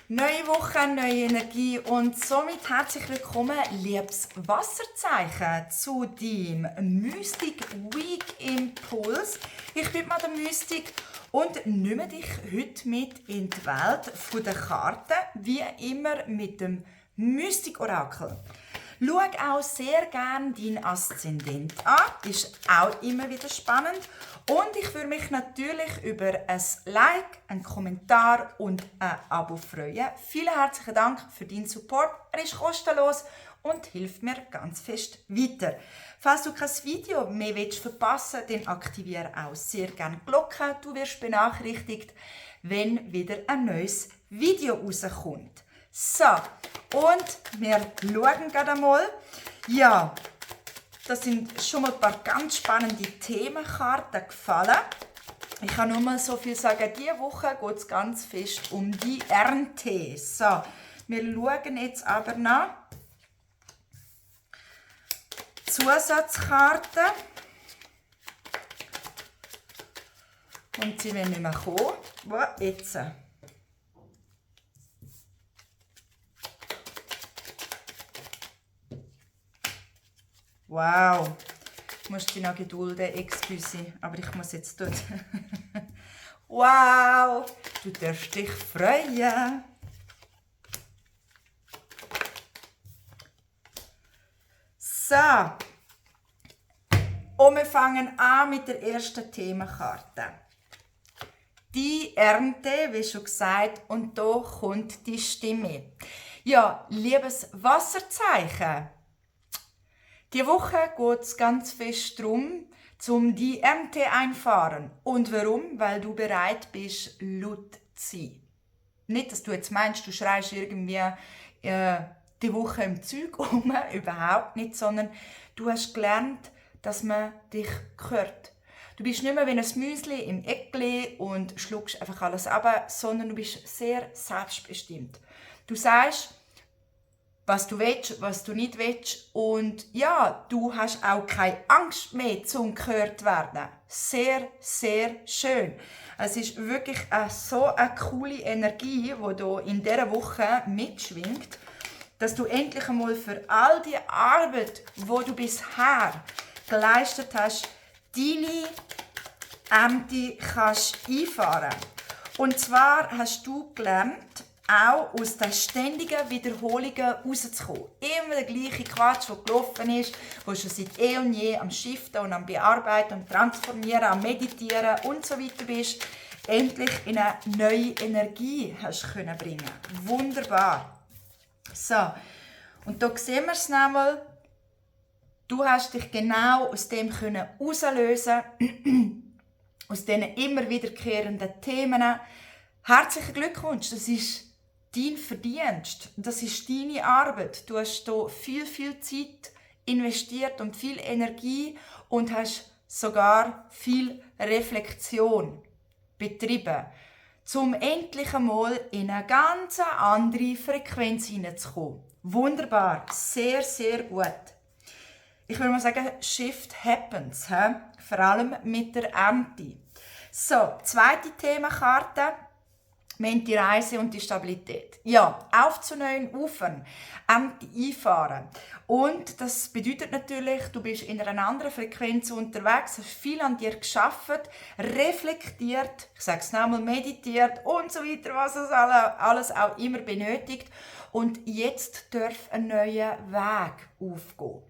Neue Woche, neue Energie und somit herzlich willkommen, liebes Wasserzeichen, zu deinem Mystic Week Impuls. Ich bin Madame Mystic und nehme dich heute mit in die Welt der Karten, wie immer mit dem Mystic Orakel. Schau auch sehr gerne deinen Aszendent an, ist auch immer wieder spannend. Und ich würde mich natürlich über ein Like, einen Kommentar und ein Abo freuen. Vielen herzlichen Dank für deinen Support. Er ist kostenlos und hilft mir ganz fest weiter. Falls du kein Video mehr verpassen willst, dann aktiviere auch sehr gerne die Glocke. Du wirst benachrichtigt, wenn wieder ein neues Video rauskommt. So, und wir schauen gerade einmal. Ja, das sind schon mal ein paar ganz spannende Themenkarten gefallen. Ich kann nur mal so viel sagen, diese Woche geht es ganz fest um die Ernte. So, wir schauen jetzt aber nach Zusatzkarten. Und sie werden nicht mehr kommen. Wo jetzt? Wow, du musst dich noch gedulden, excuse, aber ich muss jetzt dort. Wow, du darfst dich freuen. So, und wir fangen an mit der ersten Themenkarte. Die Ernte, wie schon gesagt, und da kommt die Stimme. Ja, liebes Wasserzeichen. Die Woche geht es ganz fest darum, die Ernte einfahren. Und warum? Weil du bereit bist, laut zu sein. Nicht, dass du jetzt meinst, du schreist irgendwie die Woche im Zeug um, überhaupt nicht, sondern du hast gelernt, dass man dich hört. Du bist nicht mehr wie ein Müsli im Eckli und schluckst einfach alles ab, sondern du bist sehr selbstbestimmt. Du sagst, was du willst, was du nicht willst. Und ja, du hast auch keine Angst mehr, zum gehört zu werden. Sehr, sehr schön. Es ist wirklich so eine coole Energie, die hier in dieser Woche mitschwingt, dass du endlich einmal für all die Arbeit, die du bisher geleistet hast, deine Ämter kannst einfahren. Und zwar hast du gelernt, auch aus den ständigen Wiederholungen rauszukommen. Immer der gleiche Quatsch, der gelaufen ist, wo schon seit eh und je am Shiften und am Bearbeiten, am Transformieren, am Meditieren und so weiter bist, endlich in eine neue Energie hast können bringen. Wunderbar. So, und da sehen wir es nochmal. Du hast dich genau aus dem herauslösen können, aus diesen immer wiederkehrenden Themen. Herzlichen Glückwunsch, das ist dein Verdienst, das ist deine Arbeit. Du hast hier viel, viel Zeit investiert und viel Energie und hast sogar viel Reflexion betrieben, um endlich einmal in eine ganz andere Frequenz hineinzukommen. Wunderbar, sehr, sehr gut. Ich würde mal sagen, Shift happens, vor allem mit der Ernte. So, zweite Themenkarte. Wir haben die Reise und die Stabilität. Ja, auf zu neuen Ufern, Ernte einfahren. Und das bedeutet natürlich, du bist in einer anderen Frequenz unterwegs, hast viel an dir gearbeitet, reflektiert, ich sage es nochmal, meditiert und so weiter, was es alles auch immer benötigt. Und jetzt darf ein neuer Weg aufgehen.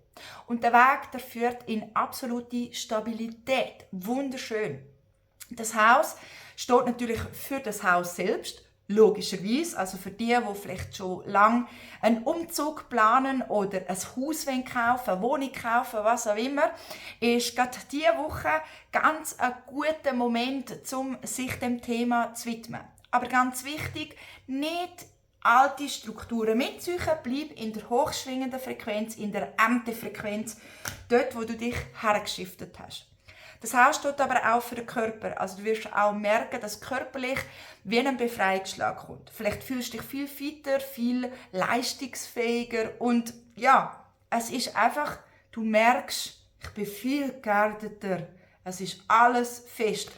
Und der Weg, der führt in absolute Stabilität. Wunderschön. Das Haus steht natürlich für das Haus selbst, logischerweise. Also für die vielleicht schon lange einen Umzug planen oder ein Haus kaufen, eine Wohnung kaufen, was auch immer, ist gerade diese Woche ganz ein guter Moment, um sich dem Thema zu widmen. Aber ganz wichtig, nicht alte Strukturen mitsuchen, bleib in der hochschwingenden Frequenz, in der Ernte-Frequenz, dort, wo du dich hergeschiftet hast. Das Haus steht aber auch für den Körper. Also du wirst auch merken, dass körperlich wie ein Befreiungsschlag kommt. Vielleicht fühlst du dich viel fitter, viel leistungsfähiger und ja, es ist einfach, du merkst, ich bin viel geerdeter. Es ist alles fest.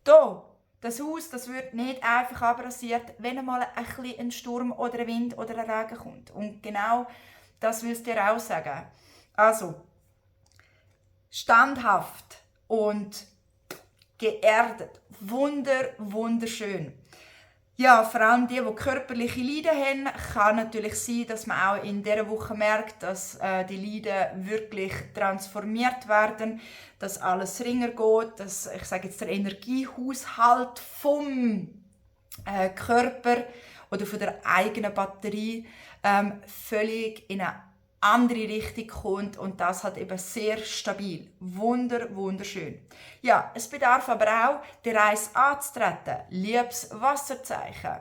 Da Das Haus, das wird nicht einfach abrasiert, wenn einmal ein Sturm oder ein Wind oder ein Regen kommt. Und genau das will ich dir auch sagen. Also, standhaft und geerdet. Wunderschön. Ja, vor allem die körperliche Leiden haben, kann natürlich sein, dass man auch in dieser Woche merkt, dass die Leiden wirklich transformiert werden, dass alles ringer geht, dass, ich sage jetzt, der Energiehaushalt vom Körper oder von der eigenen Batterie völlig in eine andere Richtung kommt und das hat eben sehr stabil. Wunderschön. Ja, es bedarf aber auch, die Reise anzutreten. Liebes Wasserzeichen.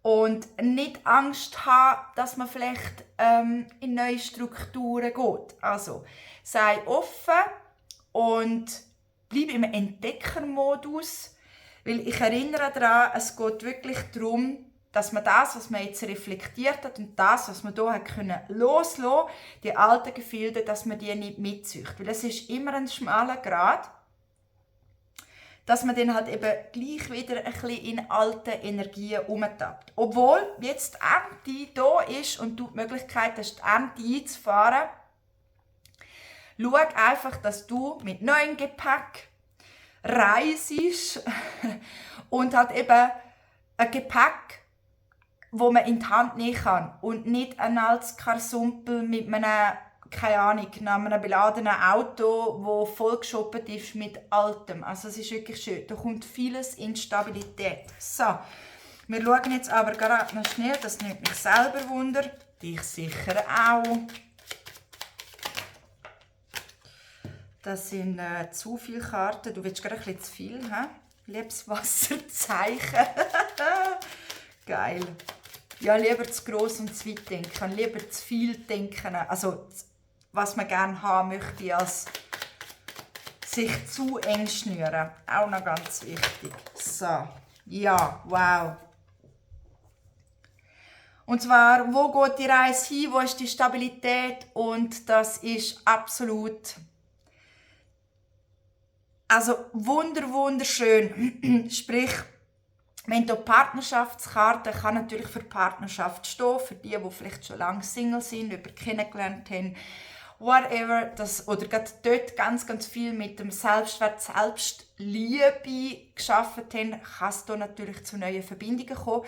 Und nicht Angst haben, dass man vielleicht in neue Strukturen geht. Also, sei offen und bleib im Entdeckermodus. Weil ich erinnere daran, es geht wirklich darum, dass man das, was man jetzt reflektiert hat und das, was man hier loslassen konnte, die alten Gefilde, dass man die nicht mitzieht. Weil es ist immer ein schmaler Grat, dass man dann halt eben gleich wieder ein bisschen in alte Energien umtappt. Obwohl jetzt die Ernte da ist und du die Möglichkeit hast, die Ernte einzufahren, schau einfach, dass du mit neuem Gepäck reist und halt eben ein Gepäck, wo man in die Hand nehmen kann und nicht ein altes Karsumpel mit einem, keine Ahnung, einem beladenen Auto, wo vollgeshoppt ist mit Altem. Also es ist wirklich schön. Da kommt vieles in Stabilität. So, wir schauen jetzt aber gerade noch schnell, das nimmt mich selber Wunder, dich sicher auch. Das sind zu viele Karten. Du willst gerade ein bisschen zu viel, hä? Liebes Wasserzeichen. Geil. Ja, lieber zu gross und zu weit denken, lieber zu viel denken, also was man gerne haben möchte, als sich zu eng schnüren. Auch noch ganz wichtig. So, ja, wow. Und zwar, wo geht die Reise hin, wo ist die Stabilität? Und das ist absolut, also wunderschön. Sprich, wenn du Partnerschaftskarte kann natürlich für Partnerschaft stehen, für die vielleicht schon lange Single sind, über kennengelernt haben, whatever, das, oder gerade dort ganz viel mit dem Selbstwert, Selbstliebe geschaffen haben, kann es da natürlich zu neuen Verbindungen kommen.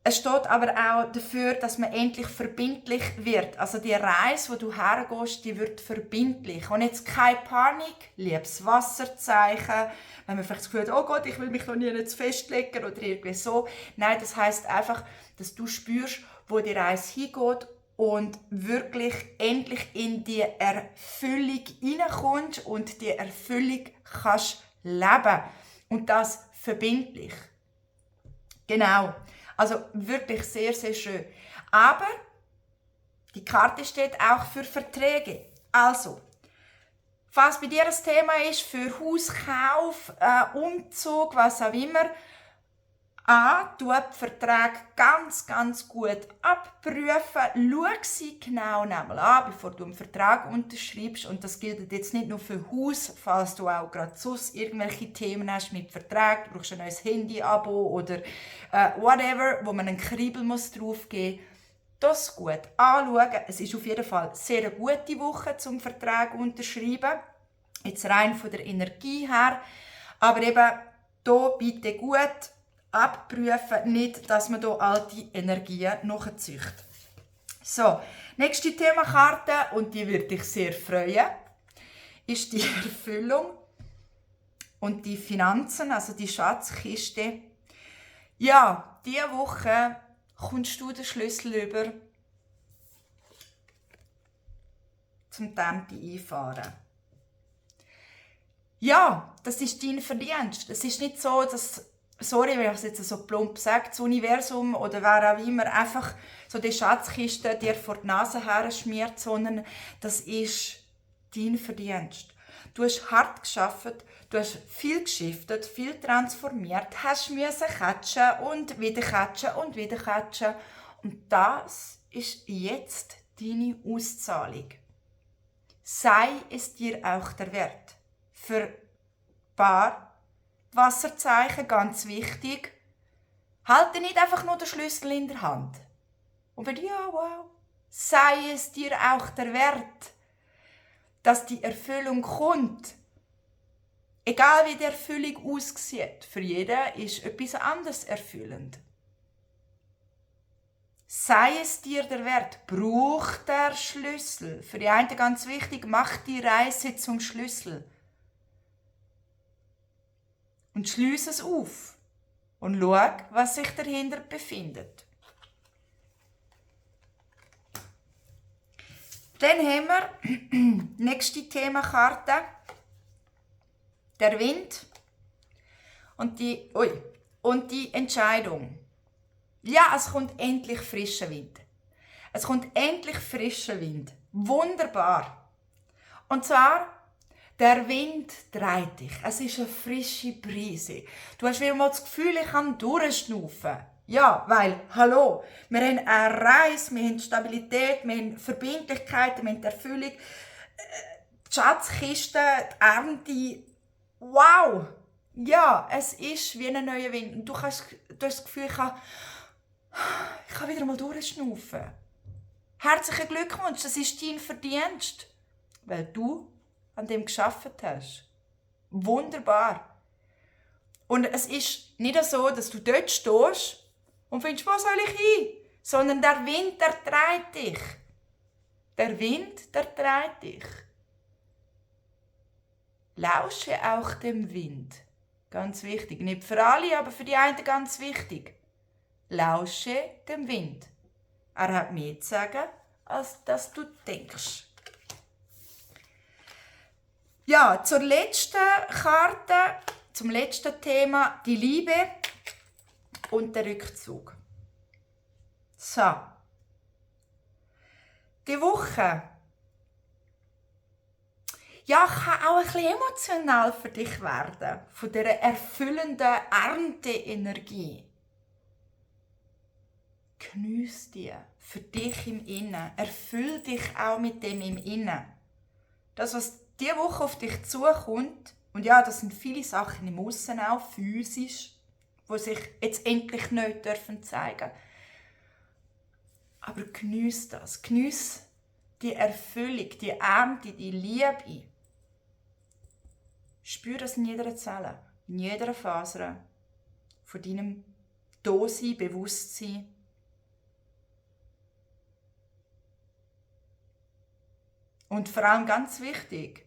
Es steht aber auch dafür, dass man endlich verbindlich wird. Also die Reise, wo du hergehst, die wird verbindlich. Und jetzt keine Panik, liebes Wasserzeichen, wenn man vielleicht das Gefühl hat, oh Gott, ich will mich noch nie zu festlegen oder irgendwie so. Nein, das heisst einfach, dass du spürst, wo die Reise hingeht und wirklich endlich in die Erfüllung hineinkommst und die Erfüllung kannst leben. Und das verbindlich. Genau. Also wirklich sehr schön. Aber die Karte steht auch für Verträge. Also, falls bei dir ein Thema ist für Hauskauf, Umzug, was auch immer, du die Verträge ganz gut abprüfen. Schau sie genau an, bevor du einen Vertrag unterschreibst. Und das gilt jetzt nicht nur für Haus, falls du auch gerade sonst irgendwelche Themen hast mit Verträgen, du brauchst ein neues Handy-Abo oder whatever, wo man einen Kribbel draufgeben muss. Das gut anschauen. Es ist auf jeden Fall sehr eine gute Woche zum Vertrag unterschreiben. Jetzt rein von der Energie her. Aber eben hier bitte gut abprüfen, nicht, dass man hier alte Energien nachzieht. So, nächste Themakarte, und die würde dich sehr freuen, ist die Erfüllung und die Finanzen, also die Schatzkiste. Ja, diese Woche kommst du den Schlüssel über zum Tante einfahren. Ja, das ist dein Verdienst. Es ist nicht so, dass, sorry, wenn ich es jetzt so plump sage, das Universum oder wer auch immer einfach so die Schatzkiste dir vor die Nase her schmiert, sondern das ist dein Verdienst. Du hast hart gearbeitet, du hast viel geschiftet, viel transformiert, hast müssen catchen und wieder catchen und wieder catchen. Und das ist jetzt deine Auszahlung. Sei es dir auch der Wert. Für ein paar Wasserzeichen, ganz wichtig. Halte nicht einfach nur den Schlüssel in der Hand. Und wenn ja, wow, sei es dir auch der Wert, dass die Erfüllung kommt. Egal wie die Erfüllung aussieht, für jeden ist etwas anderes erfüllend. Sei es dir der Wert, brauch der Schlüssel. Für die einen ganz wichtig, mach die Reise zum Schlüssel. Und schließ es auf. Und schau, was sich dahinter befindet. Dann haben wir nächste Themenkarte. Der Wind und die Entscheidung. Ja, es kommt endlich frischer Wind. Es kommt endlich frischer Wind. Wunderbar. Und zwar, der Wind dreht dich. Es ist eine frische Brise. Du hast wieder mal das Gefühl, ich kann durchschnaufen. Ja, weil, hallo, wir haben eine Reise, wir haben Stabilität, wir haben Verbindlichkeiten, wir haben Erfüllung, die Schatzkiste, die Ernte. Wow! Ja, es ist wie ein neuer Wind. Und du hast das Gefühl, ich kann wieder mal durchschnaufen. Herzlichen Glückwunsch, das ist dein Verdienst, weil du an dem gearbeitet hast. Wunderbar. Und es ist nicht so, dass du dort stehst und findest, wo soll ich hin? Sondern der Wind, der trägt dich. Der Wind, der trägt dich. Lausche auch dem Wind. Ganz wichtig. Nicht für alle, aber für die einen ganz wichtig. Lausche dem Wind. Er hat mehr zu sagen, als dass du denkst. Ja, zur letzten Karte, zum letzten Thema, die Liebe und der Rückzug. So. Die Woche kann auch ein bisschen emotional für dich werden, von dieser erfüllenden Ernte-Energie. Geniess die für dich im Innen. Erfüll dich auch mit dem im Innen. Das, was diese Woche auf dich zukommt, und ja, das sind viele Sachen im Aussen auch, physisch, die sich jetzt endlich nicht zeigen dürfen. Aber geniess das. Geniess die Erfüllung, die Ernte, die Liebe. Spür das in jeder Zelle, in jeder Faser von deinem Dasein, Bewusstsein. Und vor allem ganz wichtig,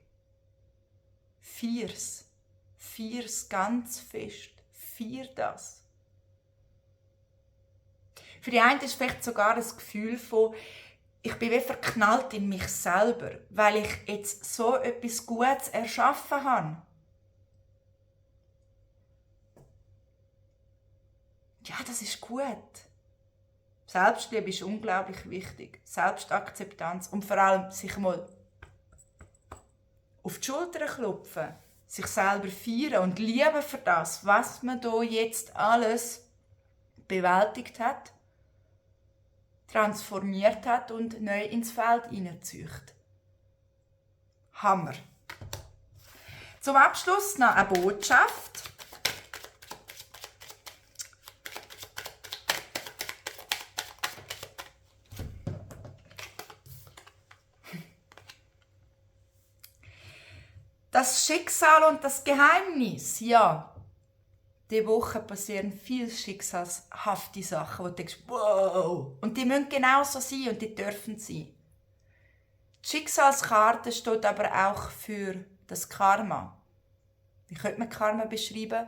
feier's. Feier's ganz fest. Feier das. Für die einen ist vielleicht sogar das Gefühl von, ich bin wie verknallt in mich selber, weil ich jetzt so etwas Gutes erschaffen habe. Ja, das ist gut. Selbstliebe ist unglaublich wichtig. Selbstakzeptanz und vor allem sich mal auf die Schulter klopfen, sich selber feiern und lieben für das, was man hier jetzt alles bewältigt hat, transformiert hat und neu ins Feld hineinzieht. Hammer. Zum Abschluss noch eine Botschaft. Das Schicksal und das Geheimnis, ja. Diese Woche passieren viele schicksalshafte Sachen, wo du denkst, wow. Und die müssen genauso sein und die dürfen sein. Die Schicksalskarte steht aber auch für das Karma. Wie könnte man Karma beschreiben?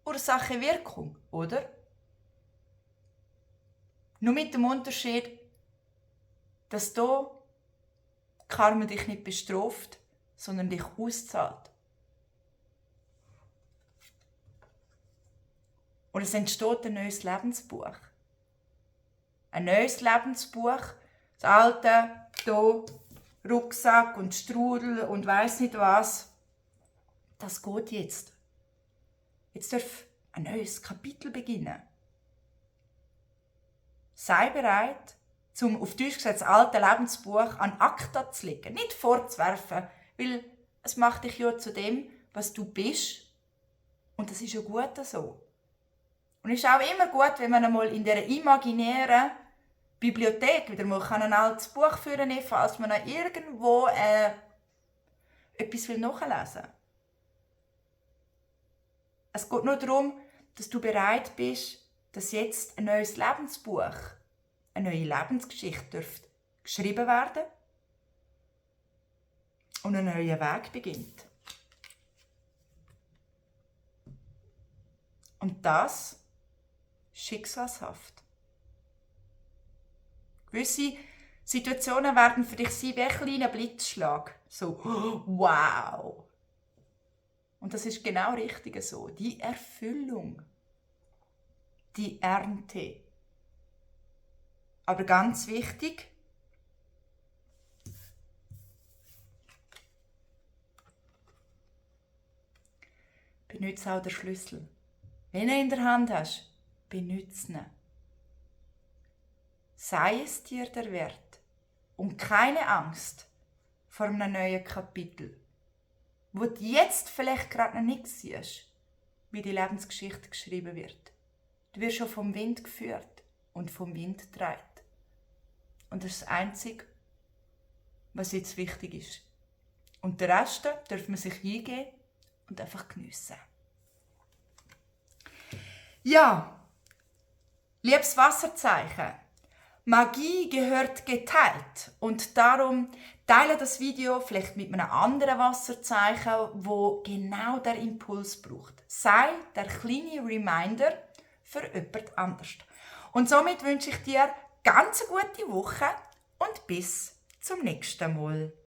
Ursache-Wirkung, oder? Nur mit dem Unterschied, dass hier Karma dich nicht bestraft, sondern dich auszahlt. Und es entsteht ein neues Lebensbuch. Ein neues Lebensbuch. Das alte, hier, Rucksack und Strudel und weiss nicht was. Das geht jetzt. Jetzt darf ein neues Kapitel beginnen. Sei bereit, zum auf Deutsch gesagt das alte Lebensbuch an Acta zu legen. Nicht fortzuwerfen, weil es macht dich ja zu dem, was du bist Und das ist ja gut so. Und es ist auch immer gut, wenn man einmal in dieser imaginären Bibliothek wieder mal ein altes Buch führen kann, falls man noch irgendwo etwas nachlesen will. Es geht nur darum, dass du bereit bist, dass jetzt ein neues Lebensbuch, eine neue Lebensgeschichte geschrieben werden und ein neuer Weg beginnt. Und das schicksalshaft. Gewisse Situationen werden für dich sein wie ein kleiner Blitzschlag. So, wow! Und das ist genau richtig so. Die Erfüllung. Die Ernte. Aber ganz wichtig, benutze auch den Schlüssel. Wenn du ihn in der Hand hast, benutze ihn. Sei es dir der Wert und keine Angst vor einem neuen Kapitel, wo du jetzt vielleicht gerade noch nicht siehst, wie die Lebensgeschichte geschrieben wird. Du wirst schon vom Wind geführt und vom Wind getragen. Und das ist das Einzige, was jetzt wichtig ist. Und den Rest darf man sich hingeben und einfach geniessen. Ja, liebes Wasserzeichen, Magie gehört geteilt und darum teile das Video vielleicht mit einem anderen Wasserzeichen, wo genau der Impuls braucht. Sei der kleine Reminder für jemand anders. Und somit wünsche ich dir ganz eine gute Woche und bis zum nächsten Mal.